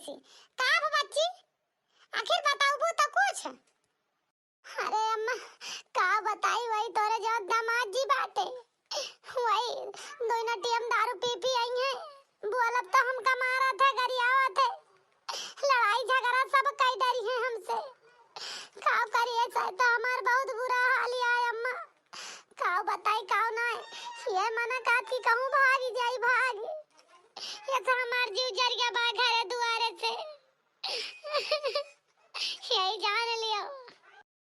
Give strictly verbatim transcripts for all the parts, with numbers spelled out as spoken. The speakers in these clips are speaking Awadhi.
का हो बच्ची, आखिर बताउबू त कुछ? अरे अम्मा, का बताई, वही तोरे जो दामाद जी बाटे, वही दुइनो टेम दारू पी पी आई हैं। बोलब तो हमका मारत है, गरियावत है, लड़ाई झगड़ा सब कई डरी है हमसे। का करिए, सही तो हमार बहुत बुरा हाल है अम्मा। का बताई, का नाय, ये मना का थी कहूँ भागी जाई, भागी। ये तो हमार जीव जर गया बा घरे दुआरे से। यही जान लियो।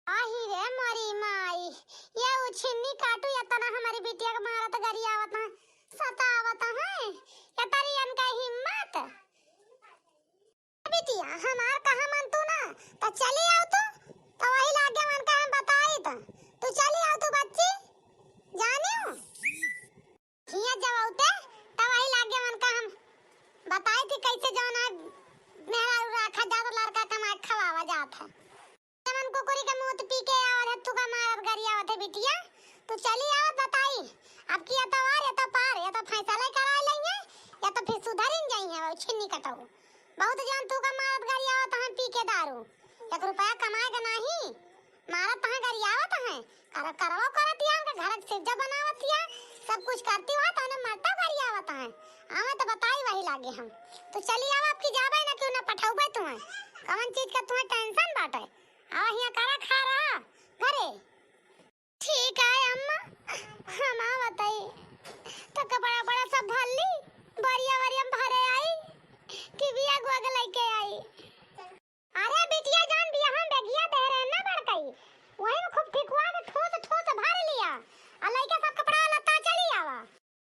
आही रे मोरी माई, ये उछिन्नी काटू एतना हमारी बिटिया के मारत गरियावत हैं, सतावत हैं, एतरी इनका हिम्मत। बिटिया, हमार कहा मन तू ना, त चली आव तू, त वही लागे मन का हम बताई त, तू चली आव तू बच्ची, जानियो। हियाँ जब औते, तब वही लागे मन का हम बताई थी कैसे जौन है मेहरारू राखा जात, लड़का कमाए खवावा जात है। जवन कुकुरी के मूत पी के आवत है, थूका मारत गरियावत है बिटिया, तू चली आवत बताई। अब की या तो वार, या तो पार, या तो फैसला करा लेंगे, या तो फिर सुधरिन जाई है वो छिन्नी कटऊ। बहुत जवन थूका मारत गरियावत हैं पी के दारू, एक रुपया कमाए के नाही। मारत हैं, गरियावत हैं, कर-, करवो करत या, उनके घर के सिरजा बनावत या, सब कुछ करती हुआ, तो उन्हें मरता गरियावत हैं। आवे तो बताई वही लागे हम। तो चली आवा, आपकी जाबे ना, क्यों ना पठौबे तुम्हें। कवन चीज का तुम्हें tension बाटे? आवा हियाँ करा खा रहा घरे। ठीक है अम्मा, हम आवत हई। तो कपड़ा बड़ा सब धर ली, बरिया वरिया में भरे आई, कि बिया गुआ के लेके आई। अरे बिटिया जान बिया हम बेगिया दे रहे ना बड़कई, वही में खूब ठिकुआ के ठूस ठूस भर लिया, और लइका सब कपड़ा लत्ता चली आवा।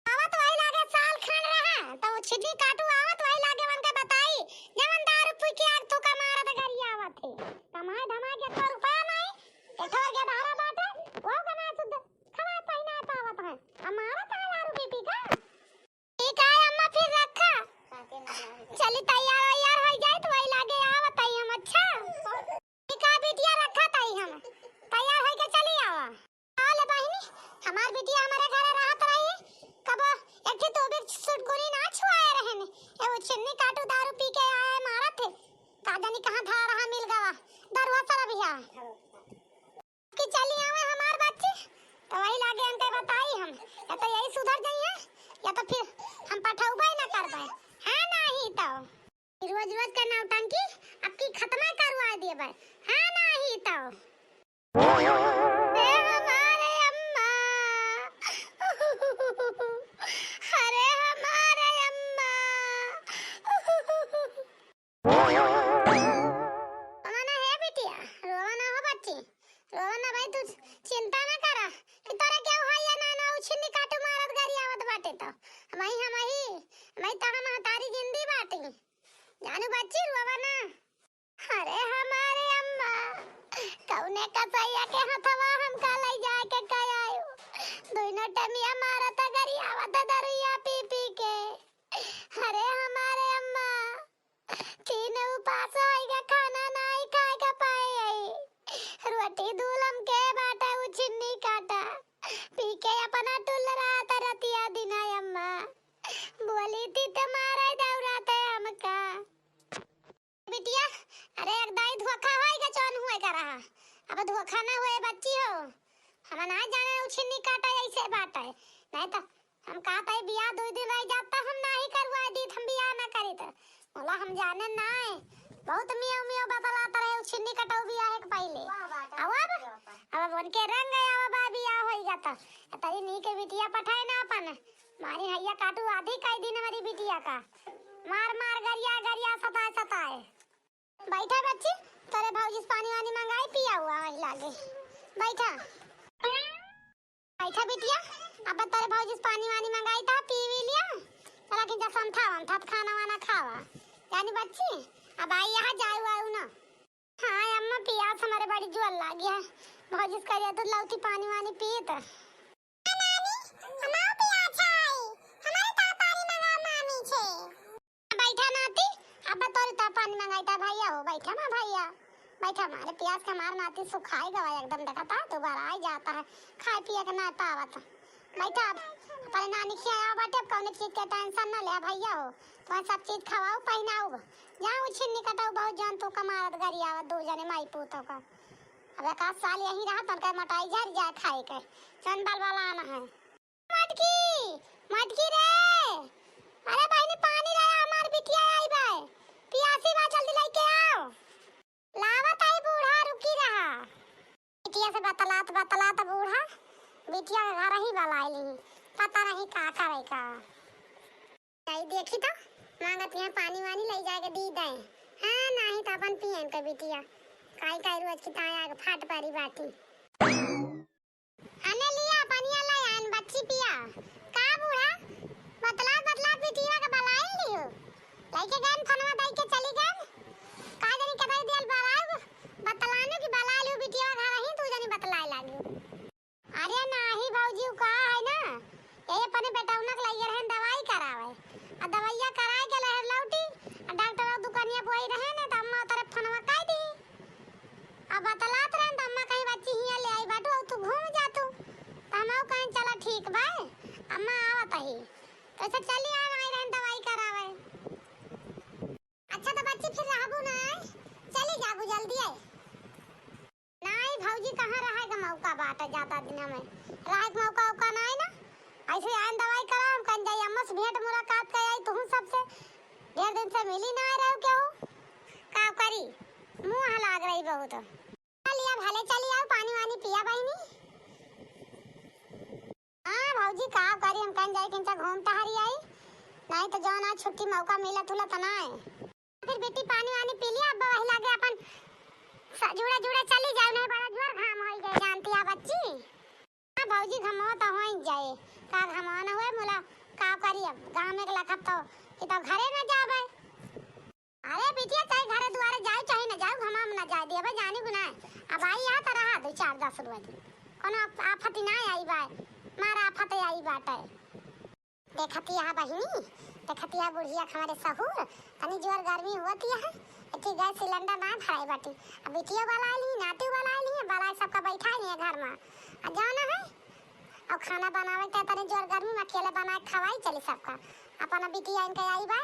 आवत वही लागे साल खंड रहा, तो वो छिटी काटू आवत वही लागे उनके बताई, जवन दारू पी के आग थूका मारत गरियावत है। कमाए धमाए के एको रुपया नहीं, एठोर के धारा बाटे, वो के ना शुद्ध खवाए पहिनाए पावत है। आ मारत है दारू पी पी का। ठीक है अम्मा, फिर रखा। चली तैयार वैयार हो जाए तो वही लागे आवत आई हम। अच्छा ठीक है बिटिया, रखा ताई हम तैयार होके चली आवा। आओ ले बहिनी, हमार बिटिया हमारे घरे रहत रही, कबो एक ठे तो भी सुटकुनी ना छुआए रहन। ए वो छिन्नी काटू दारू पी के आए मारत है, का जानी कहाँ धरा रहा मिल गवा, दरुआ सरबिया। कि चली आवे हमार बच्ची, तो वही लागे हमके बताई हम, या तो यही सुधर जाइए, या तो फिर हम पठौबे ना करबे। हाँ, नाही तो। रोज रोज का नौटंकी अब की खत्म करवा देबे। हाँ, नाही तो। अरे हमारे अम्मा, अरे हमारे अम्मा। रोवा ना हे बिटिया, रोवा ना हो बच्ची, रोवा ना भाई, तू चिंता ना करा कि तोरे केहू है या ना, ना उछिन्नी काटू मारत गरियावत बाटे तो। हमही, हमही, हमही तो हम तारी जिंदी बाटी। जानू बच्ची, रोवा ना। अरे हमारे अम्मा, कौने कसैया के हथवा हमका लई जाए के कयायो। दुइनो टमिया मारत गरियावत दरुइया पी पी के। अरे हमारे अम्मा, तीन उपास होइगा, खाना नाई खाए के पाए आई। रोटी दूलम के बाटे उ छिन्नी काटा, पी के अपना टुल रात रतिया दिना अम्मा। बोली थी तुम्हारे दौराते हमका। बिटिया, अरे एक दाई धोखा होइगा, चौन हुए का रहा। अब धोखा ना हुए बच्ची हो, हम ना जाने उ छिन्नी काटा ऐसे बाटे, नहीं तो हम कहत है बियाह दुई दिन रह जात, हम नाही करवाए दीत, हम बियाह ना करीत। बोला हम जाने नाय, बहुत मियाँ मियाँ बतलात रहे उ छिन्नी कटऊ बियाह के पहिले। अब, अब, अब उनके रंग आवा बा बियाह होई जाता। तरी नी के बिटिया पठाए ना अपन, मारी हैया काटू आधी कई दिन हमारी बिटिया का। मार मार गरिया गरिया सताए सताए। बैठा बच्ची, तोरे भौजी से पानी वानी मंगाई, पिया हुआ वहीं लागे। बैठा। बैठा बिटिया, अब तोरे भौजी से पानी वानी मंगाई था, पी वी लिया। चला कि जा समथा वमथा खाना वाना खावा। जानी बच्ची, अब आई यहाँ जाऊ आऊ ना। हाँ अम्मा, पियास हमारे बड़ी जुअल लागी है। भौजी से करिया दूध लौती पानी वानी पीत। नानी, हमार पियास है। हमारे ता पानी मंगा मामी छे। बैठा नाती, अब तोरी ता पानी मंगाई ता भैया हो, बैठा ना भैया, बैठा। मारे पियास के मार नाती सुखाई गवा एकदम, देखा ता दोबारा आई जाता है, खाए पिए के ना पावत। बैठा अब। अपने नानी के यहाँ बाटे, अब कौनो चीज के tension न ले भैया हो। तुम्हें सब चीज खवाऊ, पहिनाऊ, जहाँ उछिन निकटाऊ बहुत जौन तू कमारत गरियावत दू जने माई पूत होकर। अब एक आध साल यहीं रहा, तनका मोटाई जर जाए खाए के। जौन बलबलाना है। मटकी, मटकी रे, अरे बहिनी पानी लाया, हमार बिटिया आई बा, पियासी बा, जल्दी लेके आओ। लावत आई बूढ़ा, रुकी रहा। बिटिया से बतलात बतलात बूढ़ा बिटिया के घर ही बलाई ली, पता नहीं का करे का। आई देखी तो मांगत यहाँ पानी वानी ले जाके दी दे। हाँ, नहीं तो अपन पियन के बिटिया, काई काई रोज की ताई आके फाट पारी बाटी। अने लिया पनिया ले आन बच्ची पिया। का बूढ़ा, बतलात बतलात बिटिया के बलाई लियो। लइके गन फोनवा दई के चली गन। का जानी कतई दियल बलाई, बतलानो की बलाई लियो बिटिया घर ही, तू जानी बतलाए लागी। अरे नाही भौजी, उ का है ना, ये अपने बेटौना के लइके रहन दवाई करावे। आ दवाइया कराए के लहर लौटी, आ डॉक्टर दुकानिया बोई रहे ने, त अम्मा उतरे फोनवा कई दी। अब बतलात रहन त अम्मा कहीं बच्ची हियाँ ले आई बाटू, अउ तू घूम जातू। त हम कहें चला ठीक बा, अम्मा आवत ही। तो ऐसे चली आ, आई रहन दवाई करावे। अच्छा तो बच्ची फिर रहबू ना, चली जाबू जल्दी है। नाई भौजी, कहाँ रहे के मौका बाटे ज्यादा दिन में, रहे के मौका उका नाई ना। ऐसे आन दवाई करा, हम कन जाई अम्मा से भेंट मुलाकात कर आई, तुहू सबसे ढेर दिन से मिली ना रहे केहू। का करी, मुँह लाग रही बहुत। चलिया भले चली आओ, पानी वानी पिया बहिनी। हाँ भौजी, का करी, हम कन जाई किंचा घूम टहरी आई, नहीं तो जौन आज छुट्टी मौका मिलत हुला त नाई। फिर बेटी पानी वानी पी लिया, अब वही लागे अपन स-, जुड़ा जुड़ा चली जाओ, नहीं बड़ा जोर घाम होई गए जानती है बच्ची। हाँ भौजी, घमवा तो हो ही जाए, का घमवा न हुए मुला, का करी अब, गाँव में एक लखत तो, कि तो घरे न जाबे। अरे बिटिया, चाहे घरे दुआरे जाओ, चाहे न जाओ, घमवा में न जाए दिए, भाई जानी गुना। अब आई यहाँ तो रहा दो चार दस रोज, कोनो आप-, आफत ना आई बा, मारा आफत आई बाटे। देखतिया बहिनी, देखतिया बुढ़िया के हमरे सहूर, तनी जोर गर्मी होतिया है, एथी गैस सिलेंडर ना भराई बाटी। अब बिटियो बलाए ली, नातियो बलाए ली, बलाए सबका बैठाए ली घर में। आ जाना है, और खाना बनावे के तनी जोर गर्मी में अकेले बनाए खवाई चली सबका। अपन बिटिया इनके आई बा,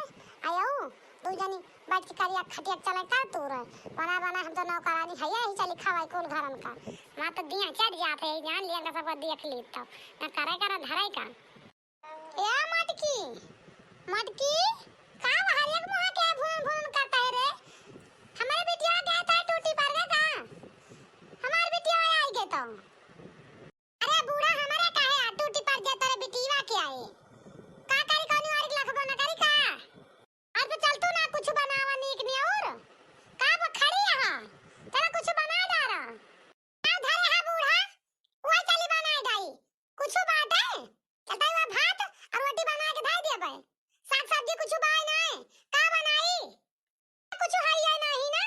आयो, दू जनी बैठ के करिया खटिया चले का तू रहे। बना बना हम तो नौकरानी है, यही चली खवाई कुल घरन का। माँ तो दिया चढ़ जाते हैं, जान लिया का सबका देख ली तब। ना करे का ना धरे का। ए मटकी, मटकी, का बा हर एक मुहा के भुन भुन करता है रे? हमारे बिटिया के तो टूटी पड़ गए का? हमार बिटिया आई गए तो। अरे बूढ़ा, हमारे काहे आ टूटी पड़ गए तोरे बिटिया के आई? का करी, कौनी वारी लखबो न करी का? आज तो चल तू ना कुछ बनावा नीक नियर। का वो खड़ी है? चला कुछ बना डारा। का धरे है बूढ़ा? वही चली बनाए दाई। कुछ बात है? चलता हुआ भात और रोटी बना के धाई दिया भाई। साग सब्जी कुछ बाय नहीं। का बनाई? कुछ है ये नहीं ना।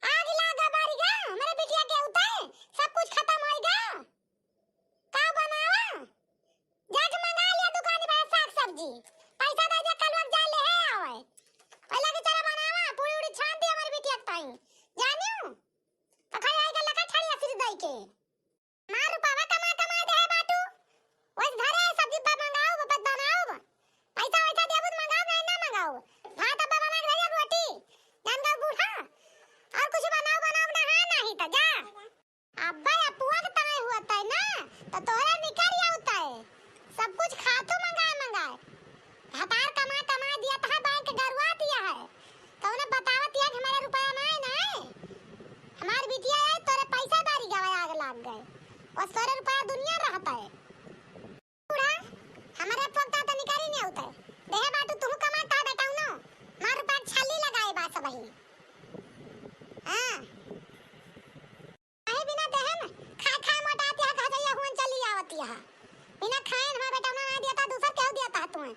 आग लागा बारी गा, हमारे बिटिया के उताए, सब कुछ खत्म होई गा। का बनावा? जाके मंगा लिया दुकान पर साग सब्जी। पैसा दे दे, कल वक्त जा ले है आवे। पहले के चला बनावा, पूरी उड़ी छान दे हमारी बिटिया के ताई। जानियो? तो खाई आई गल्ला का छड़ी असिर दई के। मार रुपवा कमा कमा दे है बाटू। वैसे घरे सब्जी बा मंगाओ, बा बनाओ। पैसा वैसा देबू तो मंगाओ, नहीं ना मंगाओ। भात अब बना के भेजब रोटी। जान गए बूढ़ा। और कुछ बनाओ, बनाओ ना, हाँ नहीं तो जा। अब्बे अपुआ के तंगई हुआ तय ना, तो तोहरा निकल जाओ तय। सब कुछ खातू मंगाए मंगाए। भतार कमा कमा दिया था, बैंक गरुआ दिया है। तो उन्हें बतावत दिया कि हमारे रुपया ना है, ना है। हमार बिटिया है, तोरे पैसा बारी गवा आग लाग गए। बस तोरे रुपया दुनिया रहता है। बूढ़ा, हमारे अपुआ के तो निकल ही नहीं होता है। देहे बाटू तुहू कमाता है बेटा उनो। मार रुपया छाली लगाए बा सब ही। हाँ। काहे बिना देहन, खाए खाए मोटाती है, कहा जाइए हुन चली आवती है। बिना खाए हमारे बेटा ना दिया था, दूसर केहू दिया था तुम्हें।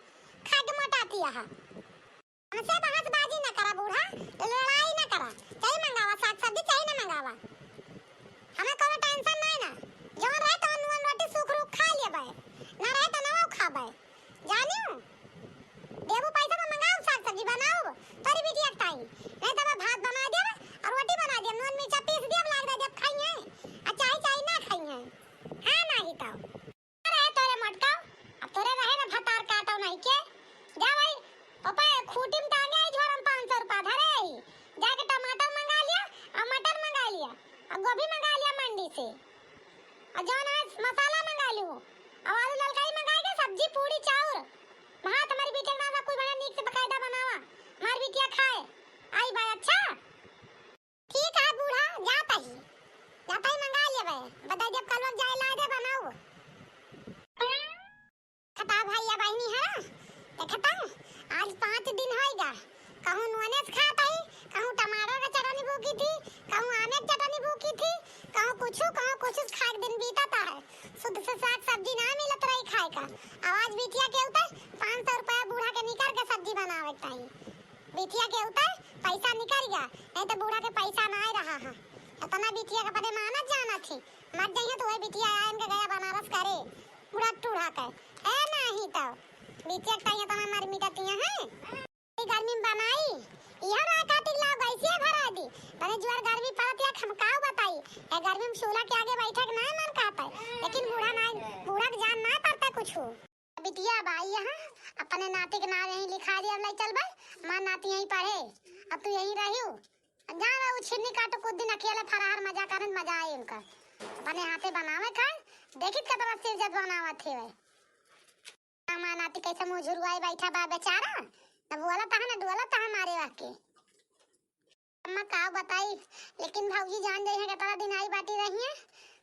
खा के मोटाती है। हमसे बहसबाजी न करा बूढ़ा, लड़ाई न करा। चाहे मंगावा साग सब्जी, चाहे न मंगावा। हमें कोनो tension नहीं ना। जौन रहे तौन नून रोटी सूख रूख खा लेबे। ना रहे तो नवो खाबे। जानियो? देबू पैसा तो मंगाओ, साग सब्जी बनाओ, तोरी बिटिया के ताई। नहीं तो मैं भात बना देब और रोटी बना देब, नून मिर्चा पीस देब, लाग दे देब, खाइए। आ चाहे चाहे ना खाइए। हाँ, नहीं तो। रहे तोरे मटकाओ, आ खूटी में टांगे आई झोरा में पाँच सौ रुपया धरे आई। जाके टमाटर मंगा लिया, और मटर मंगा लिया, और गोभी मंगा लिया मंडी से, और जौन है मसाला मंगा लियो, और आलू ललकाई मंगा के सब्जी, पूरी, चाउर, भात। हमारी बिटिया के नाम सब कुछ बना, नीक से बकायदा बनावा, हमारी बिटिया खाए। आई भाई, अच्छा? ठीक है बूढ़ा, जात ही, जात ही मंगा लेबे, बताई जब कलवा जाए ला दे बनाऊ। खता भैया बहिनी है, देखता, आज पाँच दिन होइगा, कहूँ नॉनवेज खात ही, कहूँ टमाटर के चटनी भूकी थी, कहूँ आमे के चटनी भूकी थी, कहूँ कुछ, कहूँ कुछ, खाए के दिन बीतता है। शुद्ध से साग सब्जी ना मिलत रही खाए का। अब आज बिटिया के उतर पाँच सौ रुपया बूढ़ा के निकाल के सब्जी बनावे के ताई। बिटिया के उतर पैसा निकल गया, नहीं तो बूढ़ा के पैसा ना आ रहा है। इतना बिटिया के अपने मानत जानत थी, मर जाइए तो वही बिटिया आए इनके गया बनारस करे, बूढ़ा टूढ़ा के। ए नहीं तो बिटिया के ताई इतना मर मिटतिया है। ई गर्मी में बनाई, यह रहा काटिक लाओ गैसिया भरा दी। तने जुआर गर्मी पड़त या हम काऊ बताई, ए गर्मी में चूल्हा के आगे बैठे के ना मन कहता है, लेकिन बूढ़ा ना, बूढ़ा के जान ना पड़ता कुछ। बिटिया, अब आई यहाँ, अपने नाती के नाम यहीं लिखा दिया, अब ले चल भाई, हमार नाती यहीं पढ़े, अब तू यहीं रहियो। जा रहा, वो छिन्नी काटो, कुछ दिन अकेले फरार मजा करन, मजा आए उनका। अपने हाथे बनावे खाए, देखित कतना सिर जब बनावत है। हमार नाती कैसे मुँह झुरवाए बैठा बा बेचारा, न बोला तहा, न डोला तहा मारे वाके। अम्मा का बताई, लेकिन भौजी जान जाई है, केतना दिन आई बाटी रही है,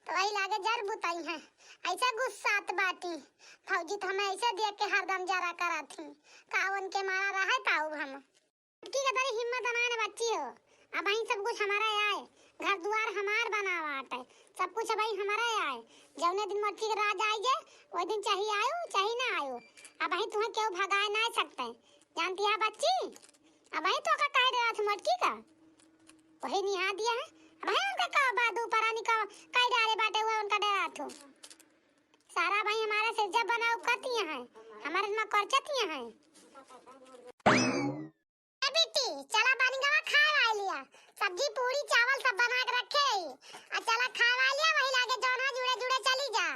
तो वही लागे जर बुताई है। ऐसा गुस्सात बाटी, भौजी तो हमें ऐसे देख के हरदम जरा करा थी, का उनके मारा रहे ताऊ हम। की कतरी हिम्मत अनान बच्ची हो, अब ही सब कुछ हमारा आए, घर दुआर हमार बनावा आटे, सब कुछ अब ही हमारा आए। जौने दिन मटकी के राज आई जे, वही दिन चाहे आयो, चाहे ना आयो, अब ही तुम्हें क्यों भगाए ना सकते। जानती है बच्ची, अबही तो का कह डरात हो मटकी का? वही निहा दिया है। अबही उनका का बा, दू परानी का कह डारे बाटे हुआ उनका डरात हो। सारा भाई हमारे से जब बनाओ करती हैं, हमारे में करचती हैं। ए बिट्टी, चला बनिगवा खाए वाली लिया। सब्जी, पूरी, चावल सब बना के रखे ही। आ चला खाए वाली लिया, वही लागे जौन है जुड़े जुड़े चली जा।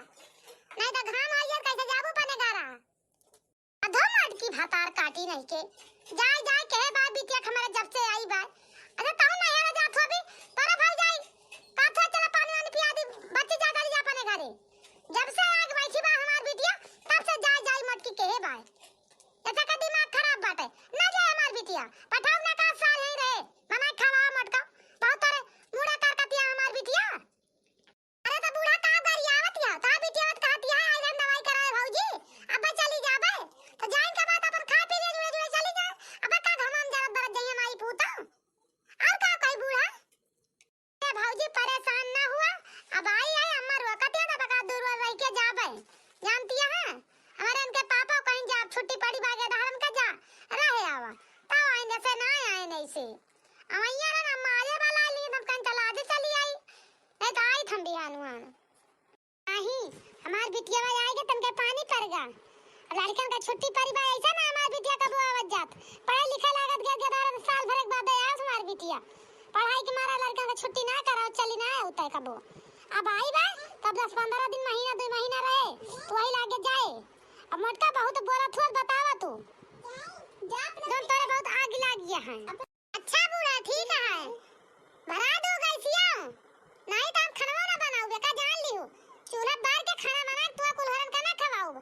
नहीं तो घाम आई है, कैसे जाबू पने गारा? अधो मटकी भतार काटी नहीं के। जाए, जाए, कहे बा बिटिया के हमारे जब से आई बा। अच्छा, तहु नैहर जात हो अभी, तोरा भाई जाई। का थो चला पानी वानी पिया दी, बच्ची जा चली जा अपने घरे। जब से आग बैठी बा हमार बिटिया, तब से जाए, जाए मटकी कहे बा। ऐसा का दिमाग खराब बाटे। ना जाए हमार बिटिया, पठाओ ना का साल यहीं रहे, बनाए खवाओ मटका। बहुत तोरे मुड़ा कर कतिया हमार बिटिया। अरे तो बूढ़ा का गरियावत या? का बिटिया मत कहती है, "आई हम दवाई कराए भौजी, अब चली जाबे।" तो जाइन के बाद अपन खा पी ले जुड़े जुड़े चली जाए। अब का घमंड जरत बरत जाइए माई पूता। और का कही बूढ़ा? ए भौजी परेशान ना हुआ, अब आई आई अम्मा रोकत है, तब का दूर रह के जाबे। जानती है, हमारे इनके पापा कहीं जा छुट्टी पड़ी बागे धारन का जा रहे आवा, तब आइन जैसे ना आए नहीं से। अवैया रे ना मारे वाला ली, हम कहीं चला आज चली आई, नहीं तो आई हम बिहान हुआ। नहीं, हमार बिटिया बा आएगा तनके पानी पड़गा। अब लड़कन का छुट्टी पड़ी बा, ऐसा ना हमार बिटिया कबो आवत जात। पढ़े लिखे लागत गए, गए साल भर के बाद आया हमार बिटिया। पढ़ाई के मारा लड़कन का छुट्टी ना कराओ, चली ना आया उतर कबो। अब आई बा, तब दस पन्द्रह दिन, महीना, दो महीना रहे, तो वही लागे जाए। अब मोटका बहुत बोलत हुआ, बतावा तू। जौन तोरे बहुत आग लाग गया है। अच्छा बूढ़ा, ठीक है, भरा दो गैसिया, नहीं तो हम खाना ना बनाऊ, बेका जान लियो, चूल्हा बार के खाना बना के तुआ कुल हरन का ना खवाऊ।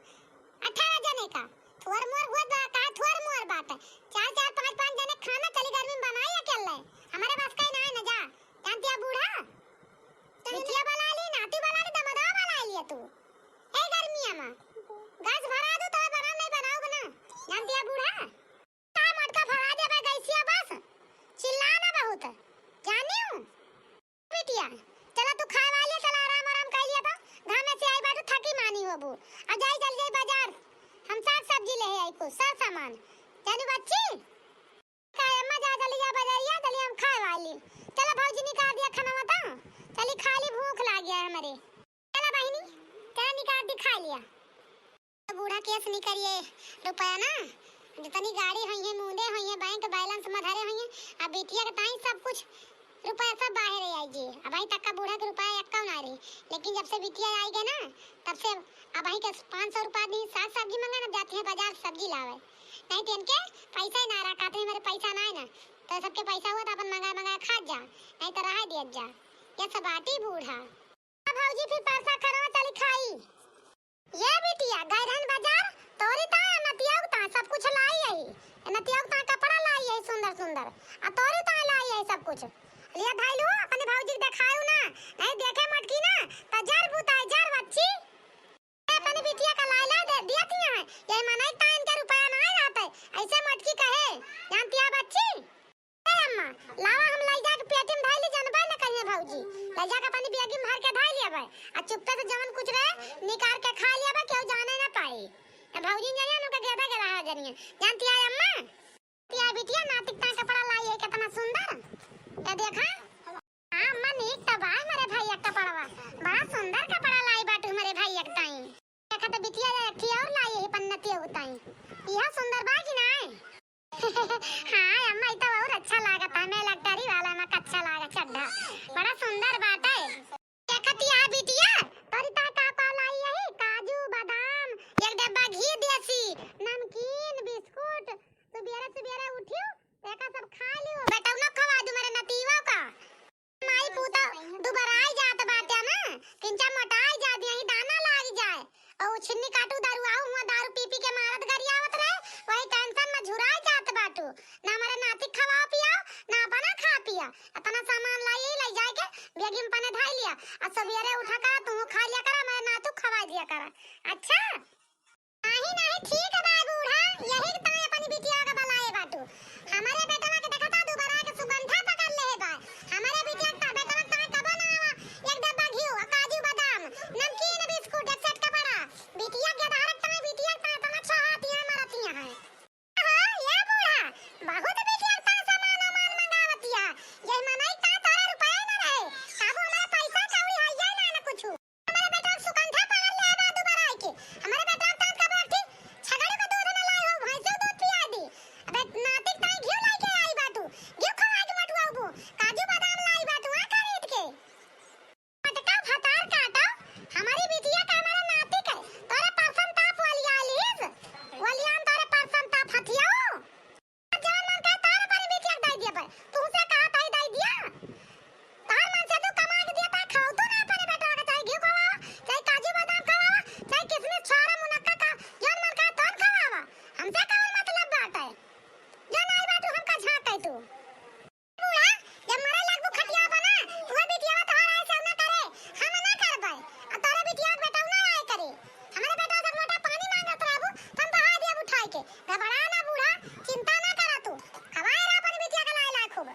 अठारह जने का थोर मोर हुआ बा, का थोर मोर बात है, चार चार पाँच पाँच जने खाना चली गर्मी में बनाई अकेले, हमारे बस का ही ना है ना जा, जानती है बूढ़ा, बिटिया बला ली, नाती बला ली, दमदवा बला लिया तू, ए गर्मिया में गैस भरा दो तो बना नहीं बनाऊ ना, जानती है बूढ़ा। का मटका फरा देबे गैसिया बस, चिल्ला ना बहुत, जानियो। बिटिया, चला तू खाए वाले, चला आराम आराम कर लिया तो, घामे से आई बाटू थकी मानी होबू, आ जाई चल जाई बाजार, हम साग सब्जी ले आई कुछ सर सामान, जानी बच्ची? का अम्मा जा चली जा बाजारिया, चली हम खाए वाली, चला भौजी निकाल दिया खाना मता, चली खा ली भूख लाग गया है हमारे, चला बहिनी, चला निकाल दी खा लिया। बूढ़ा केस निकरिए रुपया ना, जितनी गाड़ी होइहैं, मूंदे होइहैं, बैंक बैलेंस में धरे होइहैं, अब बिटिया के ताई सब कुछ रुपया सब बाहर आई जी। अब आई तक का बूढ़ा के रुपया एक्का ना रही, लेकिन जब से बिटिया आई गए ना, तब से अब आई के पाँच सौ रुपया दी, साग सब्जी मंगे ना, जाती है बाजार सब्जी लावे, नहीं तो इनके पैसा ही ना रहा, कहते हमारे पैसा ना है ना, तो सबके पैसा हुआ तो अपन मंगा मंगा खा जा, नहीं तो रहा दिया जा। ये सब बाटी बूढ़ा। अब भौजी फिर परसा खरवा चली खाई। ये बिटिया, गई रहन बाजार, तोरी ताई नतिया के ताई सब कुछ लाई आई। नतिया के ताई कपड़ा लाई आई सुंदर सुंदर, आ तोरी ताई लाई आई सब कुछ। लिया धाई लू, अपने भौजी के देखायू ना, नहीं देखे मटकी ना, त जर बुताई जर बच्ची। ए, अपने बिटिया का लाई लाई दे दिया थी है, ये मनई ताई इनके रुपया ना रहते, ऐसे मटकी कहे, जानती है बच्ची? ए अम्मा, लावा हम लई जाके पेटी में धई ली, जनबे न करिए भौजी। लई जाके अपनी बैगी में भर के धई लिया भाई। आ चुप्पे से जवन कुछ रहे, निकाल के खा लिया भाई, केहू जाने ना पाई। ए भौजी जनिए, उनका गेदा गेदा है जनिए। जानती है अम्मा? तिया बिटिया नातिक ताई कपड़ा लाई है, कितना सुंदर। ये देखा। हाँ अम्मा, नीक तो बा हमारे भैया के कपड़वा। बड़ा सुंदर कपड़ा लाई बाटू हमारे भैया के ताई। देखा तो बिटिया एक ठे और लाई है पन्नतिया उताई। यह सुंदर बा कि नाय? हाँ अम्मा, ई तो और अच्छा लागत है, मैं लकड़ी वाला में अच्छा लागे चड्ढा, बड़ा सुंदर बाटे। देखत या बिटिया, तोरी ता का का लाई यही? काजू, बादाम, एक डब्बा घी देसी, नमकीन, बिस्कुट। सुबेरे सुबेरे उठियो, एका सब खा लियो। बेटौनो खवा दू मेरे नतीवा का। माई पूता दुबराई जात बाटे ना, किंचा मोटाई जात, यही दाना लाग जाए। और छिन्नी काटू दारू आऊ, हुआ दारू पी पी के मारत गरियावत रहे, वही टेंशन में झुराई जात बाटू। ना हमारे नाती खवाओ पियाओ, ना अपना खा पिया। अपना सामान लाई, ले जाए के बैगी में पने धाई लिया। आ सवेरे उठा कर तू खा लिया कर, हमारे नातू खवाई दिया कर। अच्छा? नाही, नाही, ठीक है बा बूढ़ा, यही के ताई अपनी बिटिया के बलाए बाटू। हमारे बेटवा के देखा था, दुबारा के सुगंधा पकड़ ले है बा। हमारे बिटिया के बेटवा के ताई कबो ना आवा, एक डब्बा घी, काजू बादाम, नमकीन, बिस्कुट, एक सेट कपड़ा। बिटिया के धारक ताई, बिटिया के ताई, तना छहातिया मारतिया है। हाँ, ये बूढ़ा, बहुत बिटिया के ताई सामान वामान मंगावतिया। ये मनई का तोरे रुपया ना रहे, काबू हमारे पैसा कौड़ी है या ना, ना कुछ। हमारे बेटा सुगंधा पागल ले बा दुबारा आइके। हमारे बेटा ताई का बैठी, छगड़ी का दूध ना लाई हो, भैंसे दूध पिया दी। अबे नातिक ताई घी लाई के आई बाटू, घी खवा के मटुआ उबू, काजू बादाम लाई बाटू, आ खरीद के। मटका भतार काटा, हमारी बिटिया का हमारा नातिक है, तोरे परसम ताप वाली आलिस, वलियान तोरे परसम ताप हथियाओ। जवन मन कहे तोरे अपनी बिटिया के दई दिया बे, तू से कहा ताई दई दिया। तोहर मन से तू कमा के दिया, ताई खाओ तू ना अपने बेटवा के, चाहे घी खवावा, चाहे काजू बादाम खवावा, चाहे किसमिस छोहारा मुनक्का का, जवन मन कहे तवन खवावा। हमसे कवन मतलब बाटे? जो नाई बाटू हमका झांके तू। बूढ़ा, जब मरे लगबू खटिया पर ना, उहे बिटिया तोहार आए से ना करे, हम ना करबै। आ तोरे बिटिया के बेटा ना आए करे। हमारे बेटा से एक लोटा पानी मांगत रहबू, त हम बहा दिया उठाई के। घबरा ना बूढ़ा, चिंता ना करा तू। खवाए रहा अपनी बिटिया के लाए लाए खूब।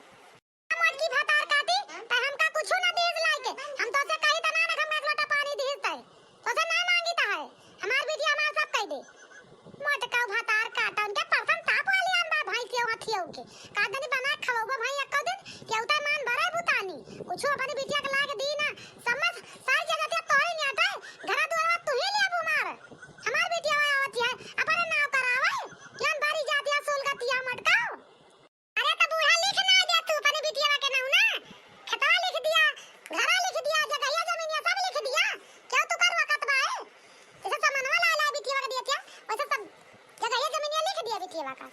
मोटकी भतार काटी, त हमका कुछू ना दीस लाई के। हम तो से कही त ना, ना हमका एक लोटा पानी दीस तै। तोसे ना मांगी त है, हमार बिटिया हमार सब कह दे। मोटका भतार काटा, उनके परसम ताप वाली आन बा भैंसियों हथियों के। का दनी बना खवोगो भाई एको दिन, केहू त मान भरे बुतानी। कुछो अपनी बिटिया के लाग दी ना, समझ सारी जगह ते तोरी नहीं हटे, घरा दुआरा तू ही ले अबू मार। हमार बिटिया आवत है, अपने नाव करावे, जौन बारी जातिया सुलगतिया मोटका। अरे त बूढ़ा लिख ना दे तू अपने बिटिया के नाव ना, खेतवा लिख दिया, घरा लिख दिया, जगहिया जमीनिया सब लिख दिया, क्यों तू कर वकत बा है? जैसे समनवा ला ला बिटिया के दिया क्या, वैसे सब जगहिया जमीनिया लिख दिया बिटिया का।